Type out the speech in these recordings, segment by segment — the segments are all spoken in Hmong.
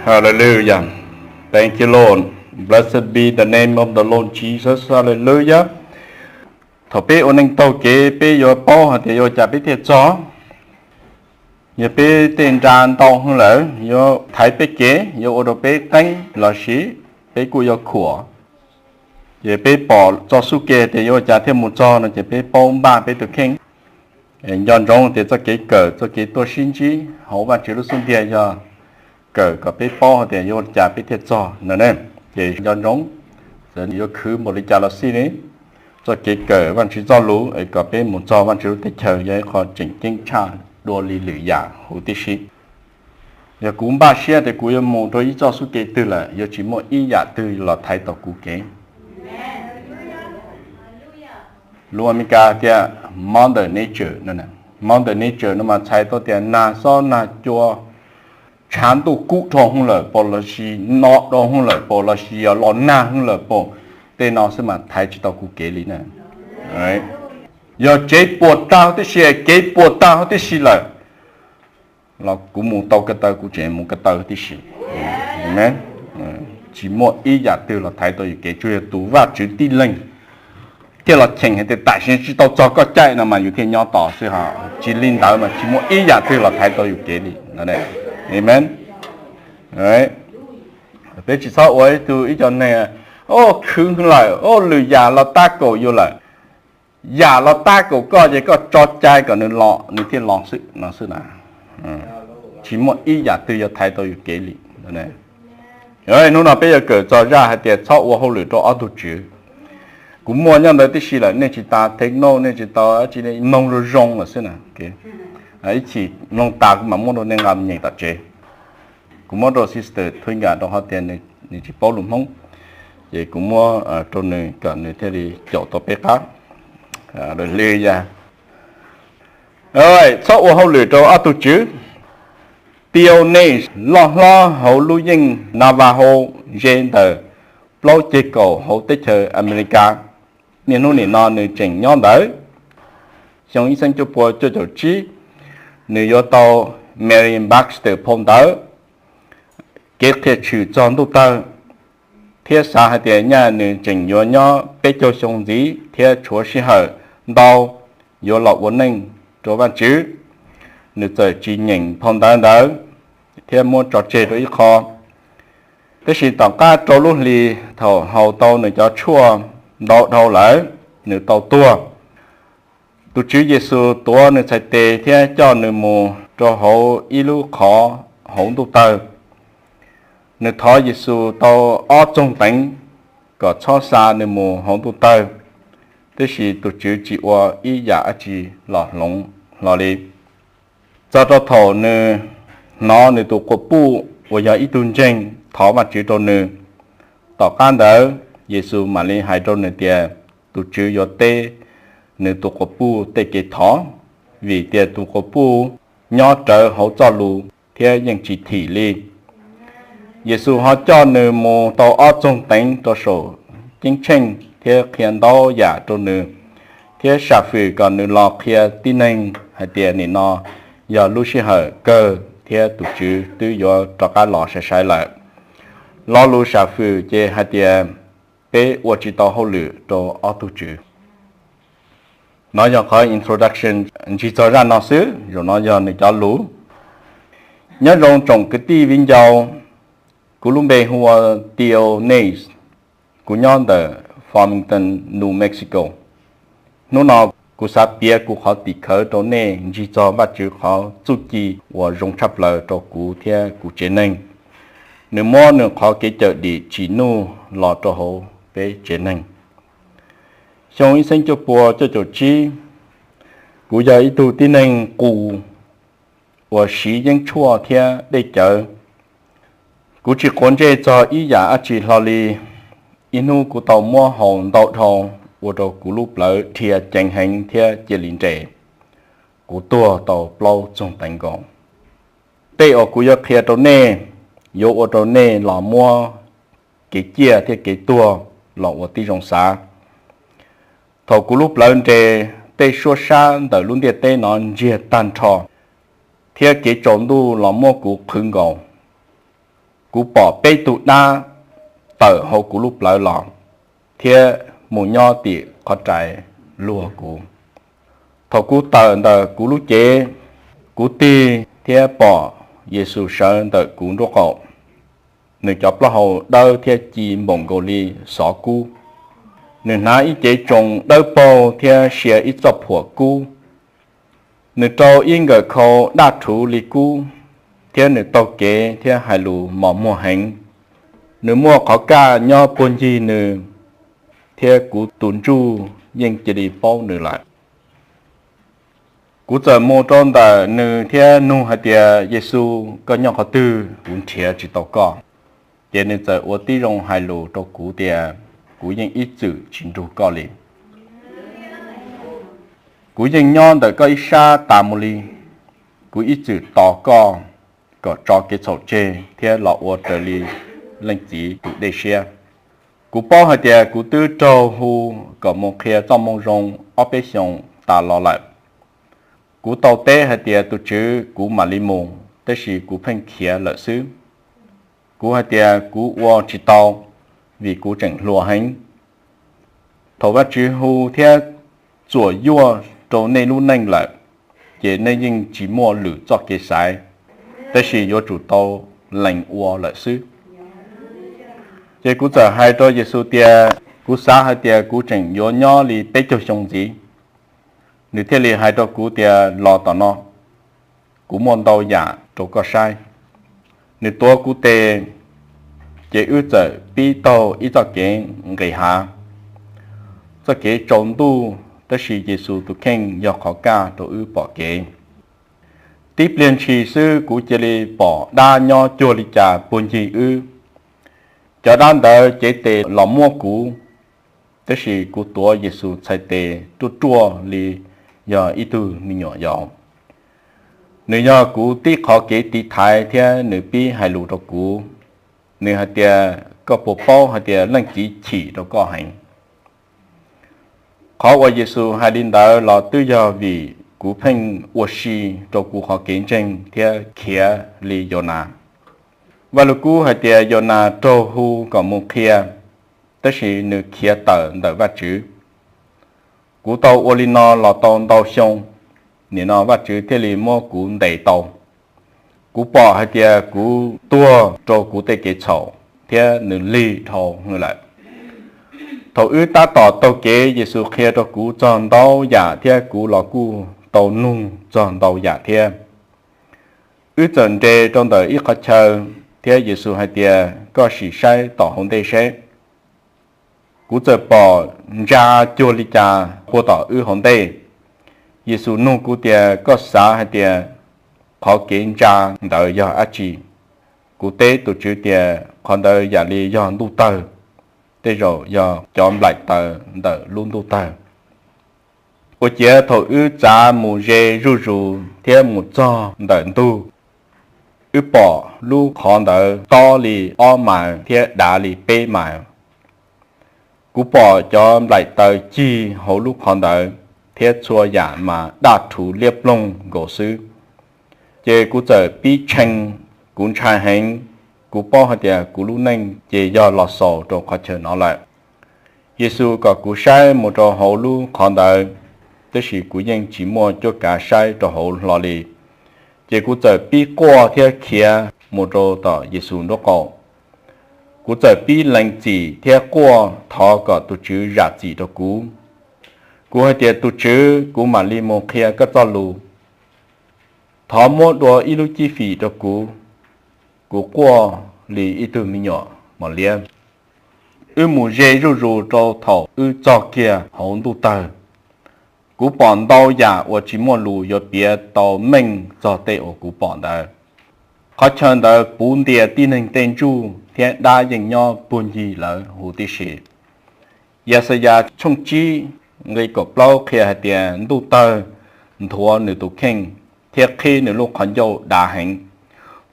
Hallelujah. Thank you, Lord. Blessed be the name of the Lord Jesus. Hallelujah. Thaum peb ua neej taug kev, peb yuav paub hais tias yuav ua cas peb thiaj txog. Yog peb tej nra ntau heev lawm, yuav thaiv peb kev, yuav ua rau peb qeeb los sis peb kuj yuav khuam. Ces peb pom txoj xub ke tias yuav ua cas thiaj mus txog no ces peb paub npaj peb tus kheej. Nco ntsoov tias txoj kev kawm, txoj kev tuaj sib ntsib hauv Vajtswv lub xub ntiag yog kawm kom peb paub hais tias yuav ua cas peb thiaj txog no ne. Ces nco ntsoov, txawm yuav khwv npaum li cas los xij ne, txoj kev kawm Vajtswv txoj lus es kom peb mus txog Vajtswv lub teb chaws yog ib qho tseem ceeb tshaj dua li lwm yam huv tib si. Yog kuv npaj siab tias kuv yuav mus rau ib txoj xub ke twg lawm, yuav tsis muaj ib yam twg los thaiv tau kuv kev. Lus Amelikas tias Mother Nature no, Mother Nature no mas txhais tau tias nag xob nag cua, tshav ntuj kub dhau hwv lawm pam los sis no dhau hwv lawm pam los sis yog los nag hwv lawm pam, tej no xwb mas thaiv tsis tau kuv kev li na. Yog tsev puas tag huv tib si, kev puas tag huv tib si lawm los kuv mus tau ko taw kuv tseem mus ko taw tib si. Tsis muaj ib yam twg los thaiv tau yus kev tsuas yog tus Vajtswv tib leeg thiaj los cheem hais tias tam sim tsis tau txog koj caij no mas yus thiaj nyob tos xwb ho. Tsis li ntawd mas tsis muaj ib yam twg los thaiv tau yus kev li. Amen. Peb tsis txhob ua ib tug ib co neeg, o, khwv lawm, o, lwm yam los tab kaum yus lawm. Yam los tab kaum koj ces koj tso cai kom nws los nws thiaj los xwb no xwb na. Tsis muaj ib yam twg yuav thaiv tau yus kev li. Hnub no peb yuav kawm txog zaj hais tias txhob ua hauj lwm rau ob tug tswv. Kuv muaj nyob ntawd tib si lawm, nej tsis tas thej noj, nej tsis tau dab tsi, mloog zoo zoo lawm xwb na. Ib chim mloog tas kuv mam muab rau nej nqa nyeem tom tsev. Kuv muab rau sister Thuy Nkam rau qhov tias nws tsis paub lus Hmoob, ces kuv muab rau nws kom nws thiaj li caum tau peb qab. Li ya, txhob ua hauj lwm rau ob tug tswv. Tio Nash loj hlob hauv lub yeej Navajo ze ntawm plaub ceg kaum hauv teb chaws Amelikas. Niaj hnub nim no nws tseem nyob ntawd. Xyoo ib txhiab cuaj pua cuaj caum tsib, nws yuav tau Marion Baxter phau ntawv, kev qhia tshwm txog ntuj tawg, thiab xav hais tias nyaj nws tseem yuav nyob peb caug xyoo ntxiv thiab tshuav sij hawm ntau yuav los ua neej rau Vajtswv. Nws txawm tsis nyeem phau ntawv ntawd thiab muab tso tseg rau ib qho. Tab sis tom qab rau lub hlis thaum haus tau nws cov tshuaj ntau dhau lawm, nws tau tuag. Tus Tswv Yexus tuav nws txhais tes thiab coj nws mus rau hauv ib lub qhov hauv ntuj tawg, nws thov Yexus tau ob txoog teev kom txhob xa nws mus hauv ntuj tawg, tab sis tus Tswv tsis ua ib yam dab tsi los hloov hlo li. Txog rau thaum nws hnov nws tus quas puj uas yog ib tug ntseeg thov Vajtswv rau nws, tom qab ntawd Yexus mam li hais rau nws tias tus Tswv yuav teb nws tus quas puj tej kev thov, vim tias tus quas puj nyob rawv hauv txoj lus thiab yeej tsis thim li. Yexus ho coj nws mus tau ob txoog teev rau saum ceeb tsheej thiab qhia ntau yam rau nws, thiab sam fwm kom nws los qhia tib neeg hais tias nim no yog lub sij hawm kawg thiab tus Tswv twb yuav rov qab los sai sai lawm. Lo lus sam fwm ces hais tias peb ua tsis tau hauj lwm rau ob tug tswv. No yog qhov introduction ntsig txog zaj no xwb, zaum no yog nws cov lus. Nyob zoo tsoom kwv tij viv ncaus, kuv lub npe hu ua Tio Nash, kuv nyob ntawm Farmington, New Mexico. Hnub no kuv xav piav kuv qhov tim khawv rau nej ntsig txog Vajtswv qhov txuj ci uas zoo tshaj plaws rau kuv thiab kuv tsev neeg. Nws muab nws qhov kev cawm dim tsim nuj los rau hauv peb tsev neeg. Xyoo ib txhiab cuaj pua cuaj caum tsib, kuv yog ib tug tib neeg qus uas siv yeeb tshuaj thiab dej cawv. Kuv tsis quav ntsej txog ib yam dab tsi hlo li. Ib hnub kuv tau muab haus ntau dhau, ua rau kuv lub plawv dhia ceev heev thiab cia li nres. Kuv tuag tau plaub txoog teev nkaus. Tej uas kuv yuav qhia rau nej, yuav ua rau nej los muab kev ciaj thiab kev tuag los ua tib zoo xav. Thaum kuv lub plawv nres, tej suab sab ntawm lub ntiaj teb no ntsiag tag nrho, thiab kev tsaus ntuj los muab kuv qhwv nkaus. Kuv pom peb tug dab tawm hauv kuv lub plawv los, thiab mus nyob tim qhov rais luag kuv. Thaum kuv tawm ntawm kuv lub cev, kuv tig thiab pom Yexus sawv ntawm kuv nraub qaum. Nws cov plaub hau dawb thiab ci npaum nkaus li xov kub. Nws hnav ib cev tsoos dawb paug thiab sia ib txoj phuam kub. Nws rau ib nkawm khau daj rhuv li kub, thiab nws taug kev thiab hais lus mos muag heev. Nws muaj qhov kaj nyob puag ncig nws, thiab kuv tus ntsuj yeej cia li paub nws lawm. Kuv txawm mus rau ntawm nws thiab nug hais tias, Yexus, koj nyob qhov twg? Kuv nrhiav tsis tau koj. Ces nws txawm ua tib zoo hais lus rau kuv tias, Kuv yeej ib txwm tsis nrug koj li. Kuv yeej nyob ntawm koj ib sab tas mus li. Kuv ib txwm tos koj kom tso kev txhaum tseg thiab los ua raws li Leej Txiv tus dej siab. Kuv paub hais tias kuv twb raug hu kom mus qhia Txoj Moo Zoo ob peb xyoos tas los lawm. Kuv tau teb hais tias, Tus Tswv, kuv mam li mus, tab sis kuv pheej khiav lawm xwb. Kuv hais tias, Kuv ua tsis tau, vim kuv tseem hluas heev. Thaum Vajtswv hu thiab txuam yuaj rau nej lub neej lawm, ces nej yeej tsis muaj lwm txoj kev xaiv, tab sis yuav tsum tau lees ua lawm xwb. Ces kuv txawm hais rau Yexus tias, Kuv xav hais tias kuv tseem yuav nyob li peb caug xyoo ntxiv. Nws thiaj li hais rau kuv tias, Los tom no, kuv muaj ntau yam rau koj saib. Nws tuav kuv tes, ces wb txawm pib taug ib txoj kev nqis hav. Txoj kev tsaus ntuj, tab sis Yexus tus kheej yog qhov kaj rau wb pom kev. Tib pliag ntshis xwb kuv cia li pom dab nyob cuag li cas puag ncig wb. Cov dab ntawd cev tes los muab kuv, tab sis kuv tuav Yexus txhais tes ruaj ruaj li yog ib tug me nyuam yaus. Nws yog kuv tib qhov kev tiv thaiv thiab nws pib hais lus rau kuv. Nws hais tias, Koj puas paub hais tias Leej Txiv chim rau koj heev? Qhov uas Yexus hais li ntawd los twb yog vim kuv pheej ua si rau kuv qhov kev ntseeg thiab khiav li Yaunas. Vaj lug kub hais tias Yaunas raug hu kom mus qhia, tab sis nws khiav tawm ntawm Vajtswv. Kuv tau ua li no los tau ntau xyoo, nim no Vajtswv thiaj li muab kuv ntes tau. Kuv pom hais tias kuv tuag rau kuv tej kev txhaum, thiab nws lig dhau lawm. Thaum wb tab tom taug kev, Yexus qhia rau kuv txog ntau yam thiab kuv los kuj tau nug txog ntau yam thiab. Wb txawm nres rau ntawm ib qhov chaw, thiab Yexus hais tias, Koj sim saib tom hauv ntej seb. Kuv txawm pom ntsa cuag li cas puag tom wb hauv ntej. Yexus nug kuv tias, Koj xav hais tias qhov kev ntsa ntawd yog dab tsi? Kuv teb tus Tswv tias, Qhov ntawd yam li yog ntuj tawg, tej zaum yog cov nplaim taws ntawm lub ntuj tawg. Ua ciav thaum wb txav mus ze zuj zus thiab mus txog ntawm ntug, wb pom lub qhov ntawd tob li ob mais thiab dav li peb mais. Kuv pom cov nplaim taws cig hauv lub qhov ntawd, thiab txhua yam mas daj rhuv liab ploog nkaus xwb. Ces kuv txawm pib tshee, kuv ntshai heev, kuv paub hais tias kuv lub neej ces yog los xaus rau qhov chaw no lawm. Yexus kom kuv saib mus rau hauv lub qhov ntawd, tab sis kuv yeej tsis muaj cuab kav saib rau hauv hlo li. Ces kuv txawm pib quaj thiab khiav mus rau tom Yexus nraub qaum. Kuv txawm pib lees txim thiab quaj thov kom tus Tswv zam txim rau kuv. Kuv hais tias, Tus Tswv, kuv mam li mus qhia koj txoj lus. Thov muab dua ib lub cib fim rau kuv. Kuv quaj li ib tug me nyuam mos liab. Wb mus ze zuj zus rau thaum wb txog kiag hauv ntuj tawg. Kuv pom ntau yam uas tsis muaj lus yuav piav tau meej txog tej uas kuv pom ntawd. Qhov chaw ntawd puv ntias tib neeg tej ntsuj thiab dab yeej nyob puag ncig lawv huv tib si. Yaxayas tshooj tsib nqe kaum plaub qhia hais tias ntuj tawg nthuav nws tus kheej thiab qhib nws lub qhov ncauj dav heev.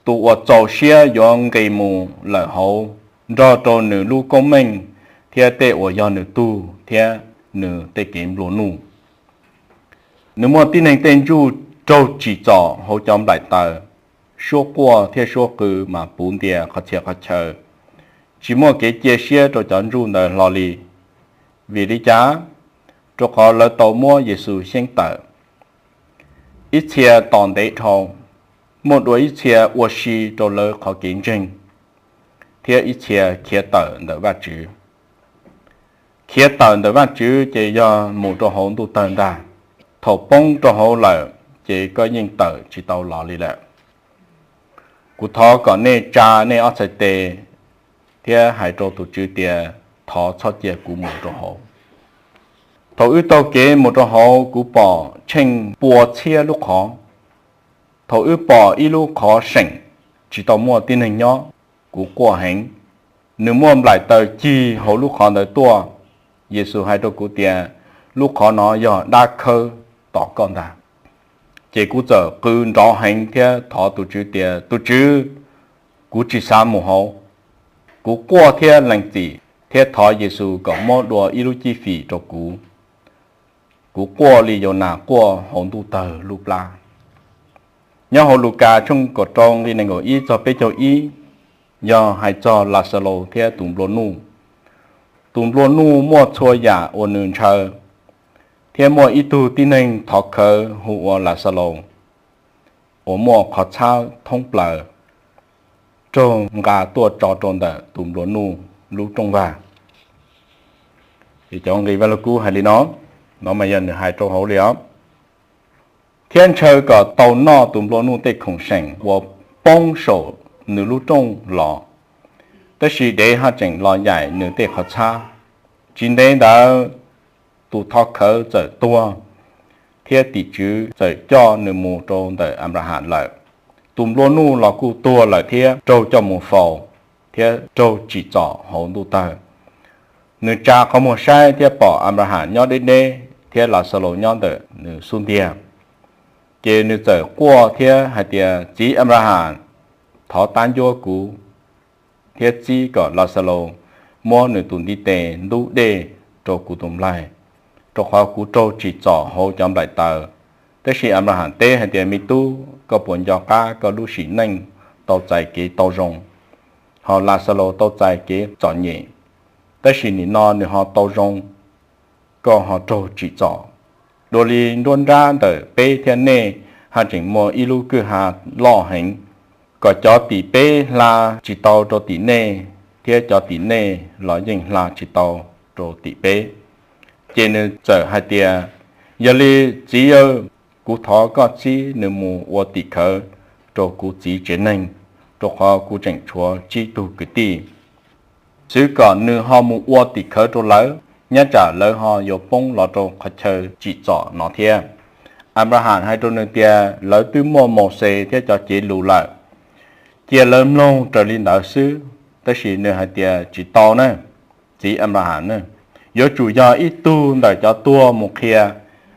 Tus uas txaus siab yuav nqis mus lawm hauv, nrog rau nws lub koob meej thiab tej uas yog nws tug thiab nws tej kev nplua nuj. Nws muaj tib neeg tej ntsuj raug tsim txom hauv cov nplaim taws, suab quaj thiab suab qw mas puv ntias qhov txhia qhov chaw, tsis muaj kev cia siab rau cov ntsuj ntawd hlo li. Vim li cas? Rau qhov lawv tau muab Yexus xyeeb tawm. Ib txhia tos ntev dhau, muaj dua ib txhia ua si rau lawv qhov kev ntseeg, thiab ib txhia khiav tawm ntawm Vajtswv. Khiav tawm ntawm Vajtswv ces yog mus rau hauv ntuj tawg ntag. Thaum poob rau hauv lawm ces koj yeej tawm tsis tau los li lawm. Kuv thov kom nej tsa nej ob txhais tes thiab hais rau tus Tswv tias, thov txhob cia kuv mus rau hauv. Thaum wb taug kev mus rau hauv kuv pom tsheej pua txhiab lub qhov. Thaum wb pom ib lub qhov seem tsis tau muaj tib neeg nyob, kuv quaj heev. Nws muaj nplaim taws cig hauv lub qhov ntawd tuaj. Yexus hais rau kuv tias, lub qhov no yog dab khawb tos koj ntag. Ces kuv txawm qw nrov heev thiab thov tus Tswv tias, tus Tswv, kuv tsis xav mus hauv. Kuv quaj thiab lees txim thiab thov Yexus kom muab dua ib lub cib fim rau kuv. Kuv quaj li Yaunas quaj hauv ntuj tawg lub plab. Nyob hauv Lukas tshooj kaum rau nqe nees nkaum ib txog peb caug ib, yog hais txog Laxalus thiab tus nplua nuj. Tus nplua nuj muaj txhua yam uas nws ntshaw, thiab muaj ib tug tib neeg thov khawv hu ua Laxalus, uas muaj qhov txhab thoob plaws raug nqa tuaj tso rau ntawm tus nplua nuj lub rooj vag. Ces cov nqi Vaj Lug Kub hais li no, no mas yog nws hais rau hauv li os. Thiab ntshaw kom tau noj tus nplua nuj tej khoom seem uas poob saum nws lub rooj los, tab sis dev haj tseem los yaim nws tej qhov txhab. Tsis ntev ntawd, tus thov khawv txawm tuag, thiab tim tswv txawm coj nws mus rau ntawm Anplaham lawm. Tus nplua nuj los kuj tuag lawm thiab raug coj mus faus, thiab raug tsim txom hauv ntuj tawg. Nws tsa qhov muag saib thiab pom Anplaham nyob deb deb thiab Laxalus nyob ntawm nws xub ntiag. Ces nws txawm quaj thiab hais tias, txiv Anplaham, thov tab ncuab kuv thiab txib kom Laxalus muab nws tus ntiv tes ntub dej rau kuv tus nplaig, rau qhov kuv raug tsim txom hauv cov nplaim taws. Tab sis Anplaham teb hais tias, me tub, koj puas nco qab koj lub sim neej tau txais kev tau zoo, ho Laxalus tau txais kev txom nyem, tab sis nim no nws ho tau zoo, koj ho raug tsim txom. Dua li nruab nrab ntawm peb thiab nej haj tseem muaj ib lub kwj ha loj heev, kom cov tim peb hla tsis tau rau tim nej, thiab cov tim nej los yeej hla tsis tau rau tim peb. Ces nws txawm hais tias, yog li txiv aw, kuv thov koj txib nws mus ua tim khawv rau kuv txiv tsev neeg, rau qhov kuv tseem tshuav tsib tug kwv tij. Xwv kom nws ho mus ua tim khawv rau lawv, nyob tsam lawv ho yuav poob los rau qhov chaw tsim txom no thiab. Anplaham hais rau nws tias, lawv twb muaj Mauxes thiab cov cev lus lawm, cia lawv mloog raws li ntawd xwb. Tab sis nws hais tias, tsis tau na, txiv Anplaham na, yuav tsum yog ib tug ntawm cov tuag mus qhia,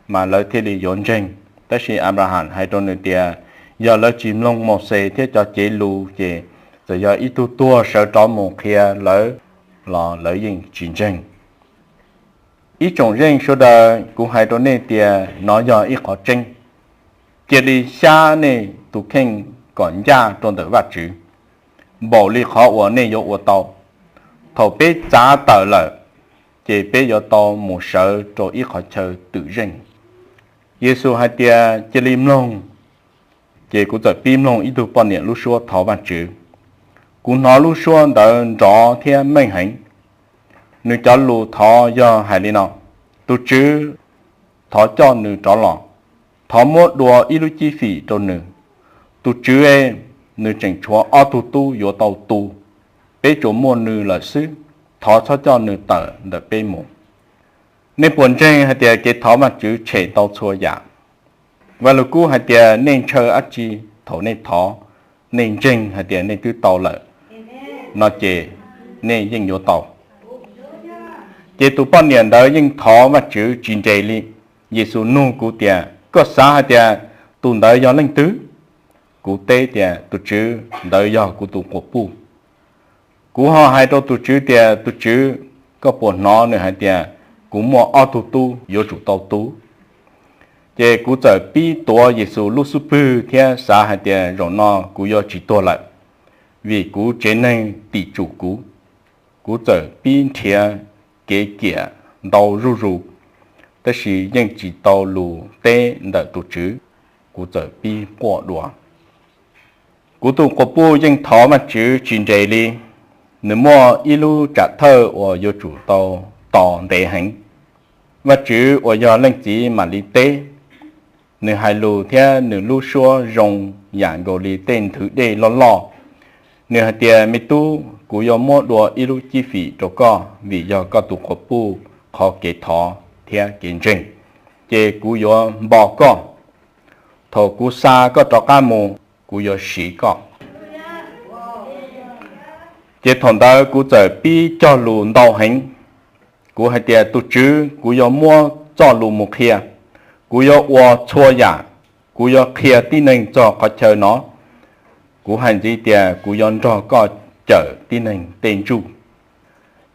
mas lawv thiaj li yuav ntseeg. Tab sis Anplaham hais rau nws tias, yog lawv tsis mloog Mauxes thiab cov cev lus ces txawm yog ib tug tuag sawv rov mus qhia lawv los lawv yeej tsis ntseeg. Ib tsoom zeej sawv daws, kuv hais rau nej tias nov yog ib qhov tseeb. Cia li xyab nej tus kheej kom ncaj rau ntawm Vajtswv, npaum li qhov uas nej yuav ua tau. Thaum peb txav tawm lawm, ces peb yuav tau mus sawv rau ib qhov chaw twm zeej. Yexus hais tias, cia li mloog. Ces kuv txawm pib mloog ib tug poj niam lub suab thov Vajtswv. Kuv hnov lub suab ntawd nrov thiab meej heev. Nws cov lus thov yog hais li no, tus Tswv, thov coj nws rov los, thov muab dua ib lub cib fim rau nws. Tus Tswv, nws tseem tshuav ob tug tub yuav tau tu, peb tsuas muaj nws lawm xwb, thov txhob coj nws tawm ntawm peb mus. Nej puas ntseeg hais tias kev thov Vajtswv tshem tau txhua yam? Vaj Lug Kub hais tias, nej ntshaw dab tsi thaum nej thov, nej ntseeg hais tias nej twb tau lawm no ces nej yeej yuav tau. Ces tus poj niam ntawd yeej thov Vajtswv tsis nres li. Yexus nug kuv tias, koj xav hais tias tus ntawd yog leej twg? Kuv teb tias, tus Tswv, ntawd yog kuv tus quas puj. Kuv ho hais rau tus Tswv tias, tus Tswv, koj puas hnov nws hais tias, kuv muaj ob tug tub yuav tsum tau tu? Ces kuv txawm pib tuav Yexus lub xub pwg thiab xav hais tias zaum no kuv yuav tsis tuag lawm, vim kuv tsev neeg tim tsum kuv. Kuv txawm pib nrhiav kev kiam ntau zuj zus, tab sis yeej tsis tau lus teb ntawm tus Tswv, kuv txawm pib quaj dua. Kuv tus quas puj yeej thov Vajtswv tsis nres li, nws muaj ib lub tsam thawj uas yuav tsum tau tos ntev heev. Vajtswv uas yog Leej Txiv mam li teb. Nws hais lus thiab nws lub suab zoo yam nkaus li tej nthwv dej loj loj. Nws hais tias, Me tub, kuv yuav muab dua ib lub cib fim rau koj vim yog koj tus quas puj qhov kev thov thiab kev ntseeg, ces kuv yuav npo koj. Thaum kuv xa koj rov qab mus, kuv yuav siv koj. Ces thaum ntawd kuv txawm pib cog lus ntau heev. Kuv hais tias, Tus Tswv, kuv yuav muab txoj lus mus qhia. Kuv yuav ua txhua yam. Kuv yuav qhia tib neeg txog qhov chaw no. Kuv hais ntxiv tias kuv yuav nrog koj cawm tib neeg tej ntsuj.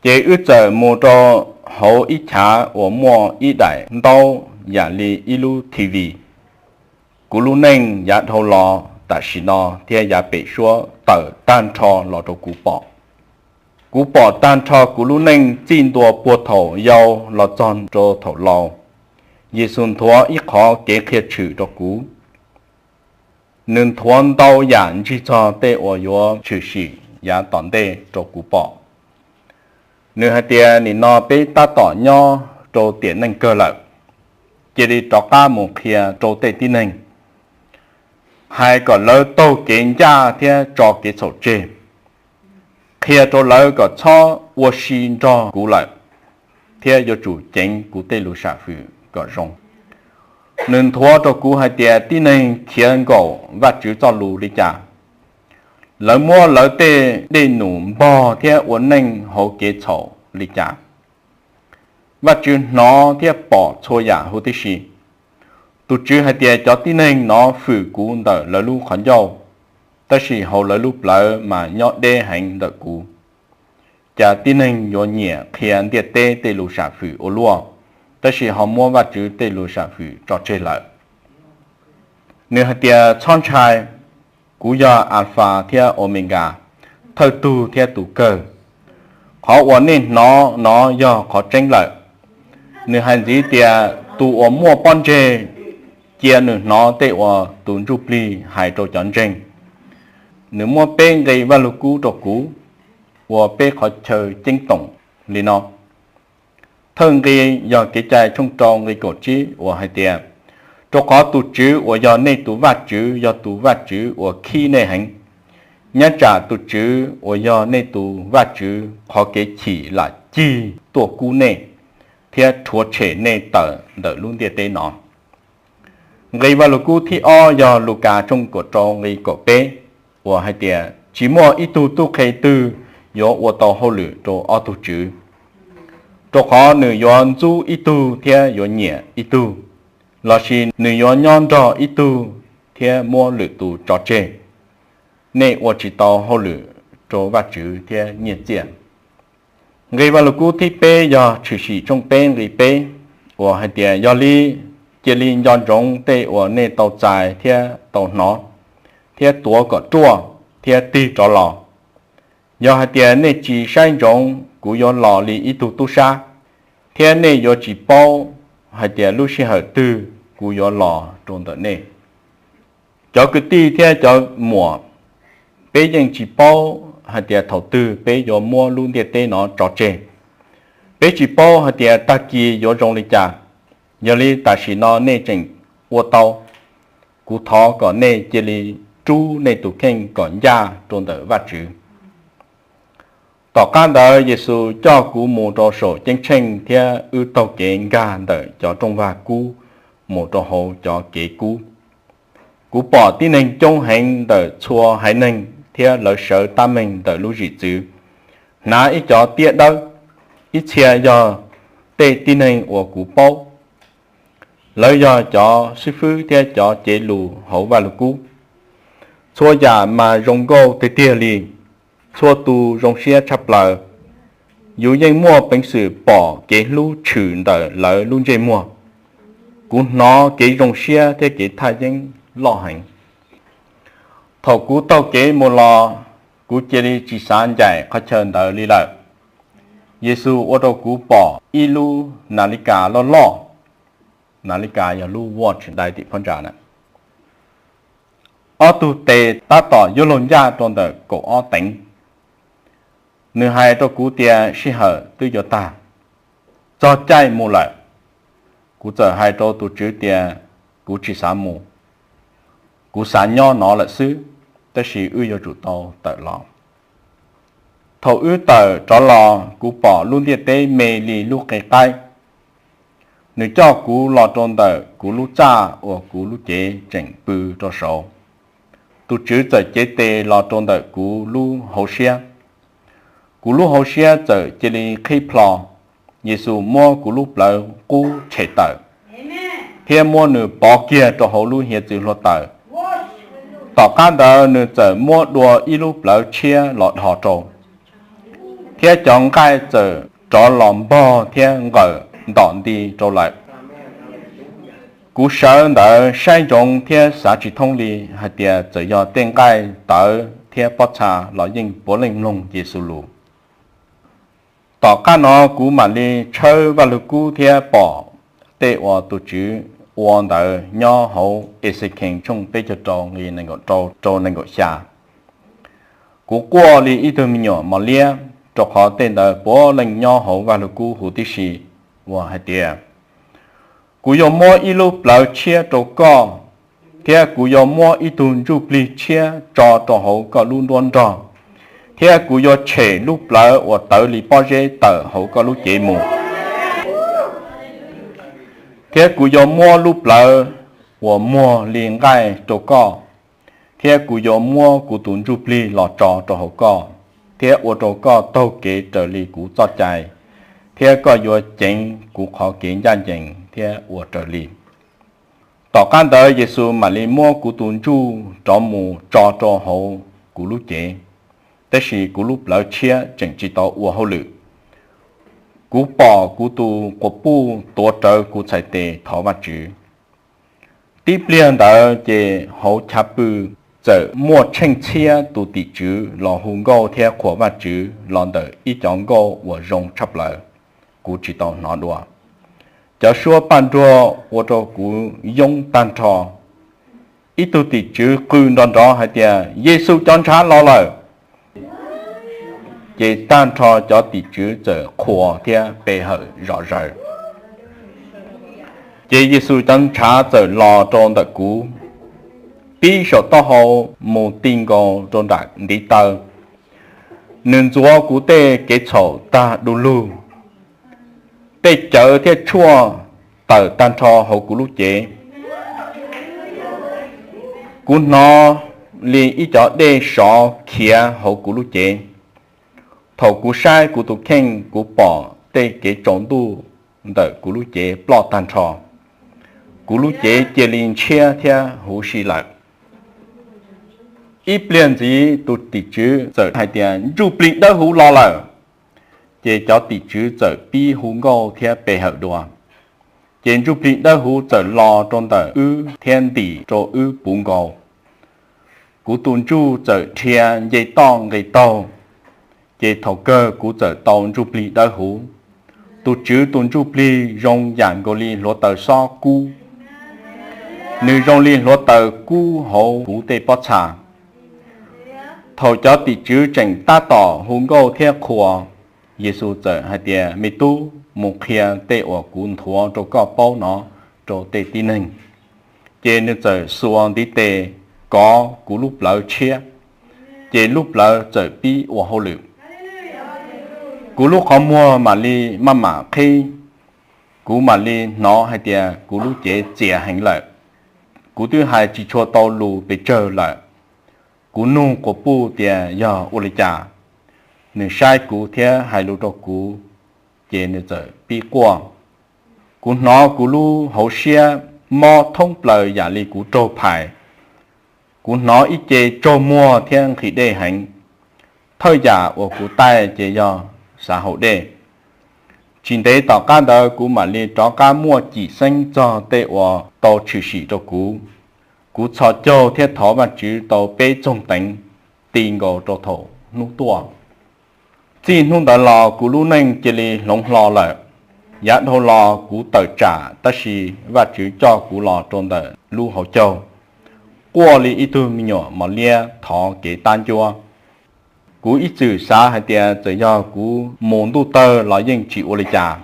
Ces wb txawm mus rau hauv ib chav uas muaj ib daim ntaub yam li ib lub T V. Kuv lub neej yav dhau los tam sim no thiab yav pem suab tawm tag nrho los rau kuv pom. Kuv pom tag nrho kuv lub neej txij ntua puag thaum yau los txog rau thaum laus. Yexus nthuav ib qhov kev qhia tshwm rau kuv. Nws nthuav ntau yam ntsig txog tej uas yuav tshwm sim yav tom ntej rau kuv pom. Nws hais tias, Nim no peb tab tom nyob rau tiam neej kawg lawm, cia li rov qab mus qhia rau tej tib neeg, hais kom lawv taug kev ncaj thiab tso kev txhaum tseg. Qhia rau lawv kom txhob ua si nrog kuv lawm, thiab yuav tsum ceev kuv tej lus sam hwm kom zoo. Nws nthuav rau kuv hais tias tib neeg khiav nkaum Vajtswv txoj lus li cas, lawv muab lawv tej dej num npog thiab ua neej hauv kev txhaum li cas. Vajtswv hnov thiab pom txhua yam huv tib si. Tus Tswv hais tias cov tib neeg no fwm kuv ntawm lawv lub qhov ncauj, tab sis hauv lawv lub plawv mas nyob deb heev ntawm kuv. Cas tib neeg yuav nyiam qhia ntiaj teb tej lus sam hwm ua luaj, tab sis ho muab Vajtswv tej lus sam hwm tso tseg lawm. Nws hais tias, Txhob ntshai, kuv yog Alfas thiab Omekas, thawj tug thiab tus kawg. Qhov uas nej hnov no yog qhov tseeb lawm. Nws hais ntxiv tias, Tus uas muaj pob ntseg, cia nws hnov tej uas tus ntsuj plig hais rau cov ntseeg. Nws muab peb nqe Vajluskub rau kuv ua peb qhov chaw ceeb toom li no. Thawj nqe yog Kev cai tshooj rau nqe kaum tsib uas hais tias, Rau qhov tus Tswv uas yog nej tus Vajtswv yog tus Vajtswv uas khib nej heev. Nyob tsam tus Tswv uas yog nej tus Vajtswv qhov kev chim lam cig tuaj kub nej, thiab rhuav tshem nej tawm ntawm lub ntiaj teb no. Nqe Vajluskub thib ob yog Lukas tshooj kaum rau nqe kaum peb uas hais tias, Tsis muaj ib tug tub qhe twg yuav ua tau hauj lwm rau ob tug tswv, rau qhov nws yuav ntxub ib tug thiab yuav nyiam ib tug, lossis nws yuav nyob nrog ib tug thiab muab lwm tus tso tseg. Nej ua tsis tau hauj lwm rau Vajtswv thiab nyiaj txiaj. Nqe Vajluskub thib peb yog Tshwm sim tshooj peb nqe peb uas hais tias, Yog li, cia li nco ntsoov tej uas nej tau txais thiab tau hnov, thiab tuav kom ruaj thiab tig rov los. Yog hais tias nej tsis saib ntsoov, kuv yuav los li ib tug tub sab, thiab nej yuav tsis paub hais tias lub sij hawm twg kuv yuav los rau ntawm nej. Cov kwv tij thiab cov muam, peb yeej tsis paub hais tias thaum twg peb yuav muab lub ntiaj teb no tso tseg. Peb tsis paub hais tias tag kis yuav zoo li cas. Yog li tam sim no nej tseem ua tau, kuv thov kom nej cia li rub nej tus kheej kom ncaj rau ntawm Vajtswv. Tom qab ntawd Yexus coj kuv mus rau saum ceeb tsheej thiab wb taug kev nkag ntawm cov rooj vag kub mus rau hauv cov kev kub. Kuv pom tib neeg coob heev ntawm txhua haiv neeg thiab lawv sawv tab meeg ntawm lub zwm txwv, hnav ib co tiab dawb. Ib txhia yog tej tib neeg uas kuv paub, lawv yog cov xib fwb thiab cov cev lus hauv Vajluskub. Txhua yam mas zoo nkauj tiag tiag li, txhua tus zoo siab tshaj plaws. Yus yeej muaj peev xwm pom kev hlub tshwm ntawm lawv lub ntsej muag. Kuv hnov kev zoo siab thiab kev thaj yeeb loj heev. Thaum kuv taug kev mus los, kuv cia li tsis xav ncaim qhov chaw ntawd li lawm. Yexus ua rau kuv pom ib lub nas li kas loj loj, nas li kas yog lub watch dai tim phab ntsa na, ob tug tes tab tom yuav luag ncaj rau ntawm kaum ob teev. Nws hais rau kuv tias sij hawm twb yuav tag, txog caij mus lawm. Kuv txawm hais rau tus tswv tias kuv tsis xav mus, kuv xav nyob no lawm xwb, tab sis wb yuav tsum tau tawm los. Thaum wb tawm rov los, kuv pom lub ntiaj teb me li lub qe qaib. Nws coj kuv los rau ntawm kuv lub txaj uas kuv lub cev tseem pw rau saud. Tus tswv txawm cev tes los rau ntawm kuv lub hauv siab. Kuv lub hauv siab txawm cia li qhib plho. Yexus muab kuv lub plawv qub tshem tawm, thiab muab nws pov kiag rau hauv lub hiav txwv hluav taws. Tom qab ntawd nws txawm muab dua ib lub plawv tshiab los dhos rau, thiab cov nqaij txawm rov los npog thiab nqawm ntom nti rau lawm. Kuv sawv ntawd saib ntsoov thiab xav tsis thoob li hais tias txawm yog tej nqaij tawv thiab pob txha los yeej puav leej mloog Yexus lus. Tom qab no kuv mam li tshawb Vaj Lug Kub thiab pom tej uas tus Tswv ua ntawd nyob hauv Exekees tshooj peb caug rau nqe nees nkaum rau rau nees nkaum xya. Kuv quaj li ib tug me nyuam mos liab, rau qhov tej ntawd puav leej nyob hauv Vaj Lug Kub huv tib si, uas hais tias: Kuv yuav muab ib lub plawv tshiab rau koj, thiab kuv yuav muab ib tug ntsuj plig tshiab tso rau hauv koj lub nruab nrog, thiab kuv yuav tshem lub plawv uas tawv li pob zeb tawm hauv koj lub cev mus, thiab kuv yuav muab lub plawv uas muag li nqaij rau koj, thiab kuv yuav muab kuv tus ntsuj plig los tso rau hauv koj, thiab ua rau koj taug kev raws li kuv txoj cai, thiab koj yuav ceev kuv qhov kev ncaj ncees thiab ua raws li. Tom qab ntawd Yexus mam li muab kuv tus ntsuj rov mus tso rau hauv kuv lub cev, tab sis kuv lub plawv tshiab tseem tsis tau ua hauj lwm. Kuv pom kuv tus quas puj tuav rawv kuv txhais tes thov Vajtswv. Tib pliag ntawd ces hauv chav pw txawm muaj tsheej txhiab tus tim tswv los hu nkauj thiab qhuas Vajtswv los ntawm ib cov nkauj uas zoo tshaj plaws, kuv tsis tau hnov dua. Cov suab paj nruag ua rau kuv yoob tag nrho. Ib tug tim tswv qw nrov nrov hais tias, Yexus cov ntshav los lawm! Ces tag nrho cov tim tswv txawm qhuas thiab pe hawm zom zaws. Ces Yexus cov ntshav txawm los rau ntawm kuv, pib saum taub hau mus ti nkaus rau nram ntiv taw. Nws ntxuav kuv tej kev txhaum tag du lug, tej cawv thiab tshuaj tawm tag nrho hauv kuv lub cev. Kuv hnov li ib cov dej sov khiav hauv kuv lub cev. Thaum kuv saib kuv tus kheej, kuv pom tej kev tsaus ntuj ntawm kuv lub cev ploj tag nrho. Kuv lub cev cia li ntshiab thiab huv si lawm. Ib pliag ntxiv tus tim tswv txawm hais tias, Ntsuj Plig Dawb Huv los lawm! Ces cov tim tswv txawm pib hu nkauj thiab pe hawm dua. Ces Ntsuj Plig Dawb Huv txawm los rau ntawm wb thiab ntim rau wb puv nkaus. Kuv tus ntsuj txawm dhia nce toj nqis taug, ces thaum kawg kuv txawm tau Ntsuj Plig Dawb Huv. Tus Tswv tus Ntsuj Plig zoo yam nkaus li hluav taws xob kub. Nws zoo li hluav taws kub hauv kuv tej pob txha. Thaum cov tim tswv tseem tab tom hu nkauj thiab qhuas, Yexus txawm hais tias, Me tub, mus qhia tej uas kuv nthuav rau koj paub no rau tej tib neeg. Ces nws txawm xuas ntiv tes kov kuv lub plawv tshiab, ces lub plawv txawm pib ua hauj lwm. Kuv lub qhov muag mam li maj mam qhib, kuv mam li hnov hais tias kuv lub cev txias heev lawm. Kuv twb hais tsis tshua tau lus pes tsawg lawm. Kuv nug quas puj tias yog ua li cas, nws saib kuv thiab hais lus rau kuv, ces nws txawm pib quaj. Kuv hnov kuv lub hauv siab mob thoob plaws yam li kuv raug phais. Kuv hnov ib ce tsaug muag thiab nqhis dej heev. Thawj yam uas kuv taij ces yog xav haus dej. Tsis ntev tom qab ntawd kuv mam li rov qab muaj cim xeeb txog tej uas tau tshwm sim rau kuv. Kuv txhos caug thiab thov Vajtswv tau peb txoog teev ti nkaus rau thaum hnub tuaj. Txij hnub ntawd los kuv lub neej cia li hloov hlo lawm. Yav dhau los kuv tawm tsam, tab sis Vajtswv coj kuv los rau ntawm lub hauv caug, quaj li ib tug me nyuam mos liab thov kev tab ncuab. Kuv ib txwm xav hais tias txawm yog kuv mus ntuj tawg los yeej tsis ua li cas,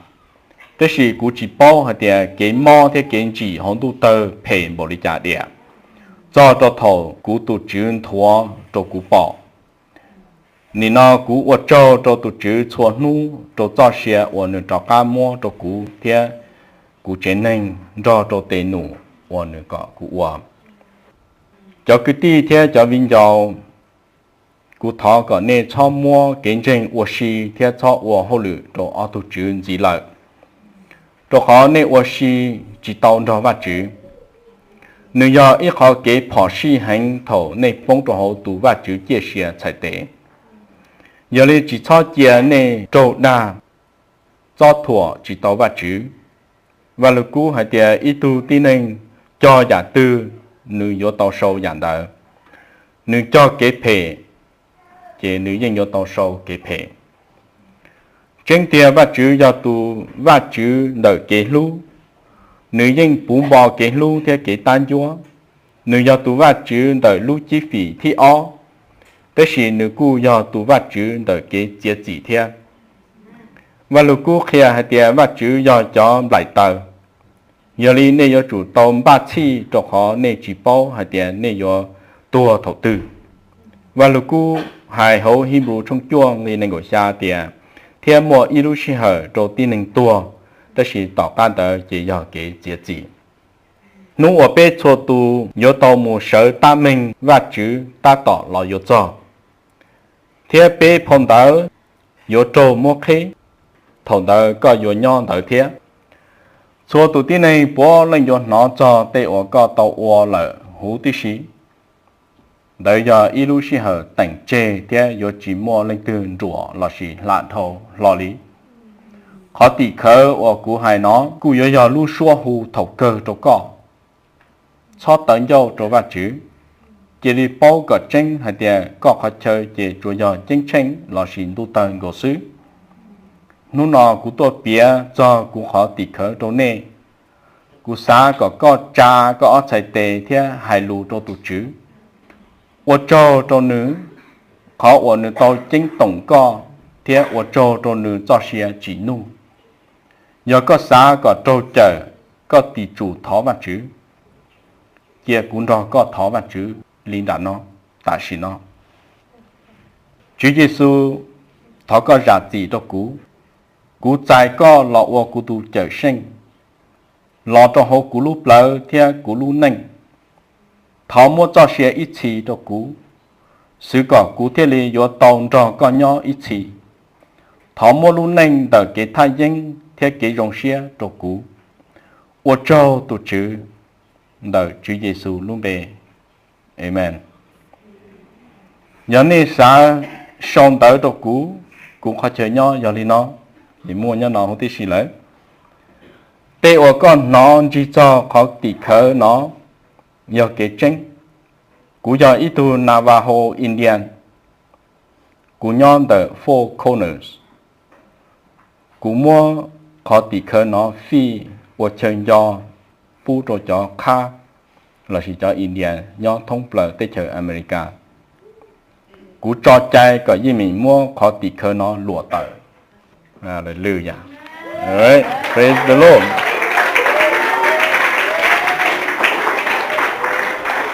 tab sis kuv tsis paub hais tias kev mob thiab kev ntsim hauv ntuj tawg phem npaum li cas diam, txog rau thaum kuv tus Tswv nthuav rau kuv pom. Nim no kuv ua tsaug rau tus Tswv txhua hnub rau txoj sia uas nws rov qab muab rau kuv thiab kuv tsev neeg nrog rau tes num uas nws kom kuv ua. Cov kwv tij thiab cov viv ncaus, kuv thov kom nej txhob muab kev ntseeg ua si thiab txhob ua hauj lwm rau ob tug tswv ntxiv lawm, rau qhov nej ua si tsis tau nrog Vajtswv. Nws yog ib qhov kev phom sij heev thaum nej poob rau hauv tus Vajtswv ciaj sia txhais tes. Yog li tsis txhob cia nej raug dag, txob thuam tsis tau Vajtswv. Vaj Lug Kub hais tias ib tug tib neeg cog yam twg, nws yuav tau sau yam ntawd. Nws cog kev phem, ces nws yeej yuav tau sau kev phem. Tseeb tiag Vajtswv yog tus Vajtswv ntawm kev hlub, nws yeej puv npo kev hlub thiab kev tab ncuab. Nws yog tus Vajtswv ntawm lub cib fim thib ob, tab sis nws kuj yog tus Vajtswv ntawm kev txiav txim thiab. Vaj Lug Kub qhia hais tias Vajtswv yog cov nplaim taws, yog li nej yuav tsum tau npaj txhij rau qhov nej tsis paub hais tias nej yuav tuag thaum twg. Vaj Lug Kub hais hauv Hib Npus tshooj cuaj nqe nees nkaum xya tias, thiab muaj ib lub sij hawm rau tib neeg tuag, tab sis tom qab ntawd ces yog kev txiav txim. Hnub uas peb txhua tus yuav tau mus sawv tab meeg Vajtswv tab tom los yuav txog, thiab peb phau ntawv yuav raug muab qheb, thaum ntawd koj yuav nyob ntawd thiab. Txhua tus tib neeg puav leej yuav hnov txog tej uas koj tau ua lawm huv tib si. Ntawd yog ib lub sij hawm teem tseg thiab yuav tsis muaj leej twg nruam lossis hla dhau hlo li. Qhov tim khawv uas kuv hais no kuj yuav yog lub suab hu thaum kawg rau koj. Txhob tawv ncauj rau Vajtswv. Cia li paub kom tseeb hais tias koj qhov chaw ces tsuas yog ceeb tsheej lossis ntuj tawg nkaus xwb. Hnub no kuv tuaj piav txog kuv qhov tim khawv rau nej. Kuv xav kom koj tsa koj ob txhais tes thiab hais lus rau tus Tswv. Ua tsaug rau nws, qhov uas nws tau ceeb toom koj, thiab ua tsaug rau nws txoj sia tsim nuj. Yog koj xav kom raug cawm, koj tim tsum thov Vajtswv. Cia kuv nrog koj thov Vajtswv li nram no, tam sim no. Tswv Yexus, thov koj zam txim rau kuv. Kuv txais koj los ua kuv tus Cawmseej, los rau hauv kuv lub plawv thiab kuv lub neej. Thov muab txoj sia ib txhis rau kuv, xwv kom kuv thiaj li yuav tau nrog koj nyob ib txhis. Thov muab lub neej ntawm kev thaj yeeb thiab kev zoo siab rau kuv. Ua tsaug tus Tswv, ntawm Tswv Yexus lub npe, amees. Yog nej xav sau ntawv rau kuv, kuv qhov chaw nyob yog li no, ces muaj nyob no huv tib si lawm. Tej uas koj hnov ntsig txog qhov tim khawv no yog kev tseeb. Kuv yog ib tug Navajo Indian. Kuv nyob ntawm Four Corners. Kuv muab qhov tim khawv no fij ua chaw nco pub rau cov qhab lossis cov Indian nyob thoob plaws teb chaws Amelikas. Kuv tso cai kom yeej meem muab qhov tim khawv no luam tawm. Aleluya. Praise the Lord.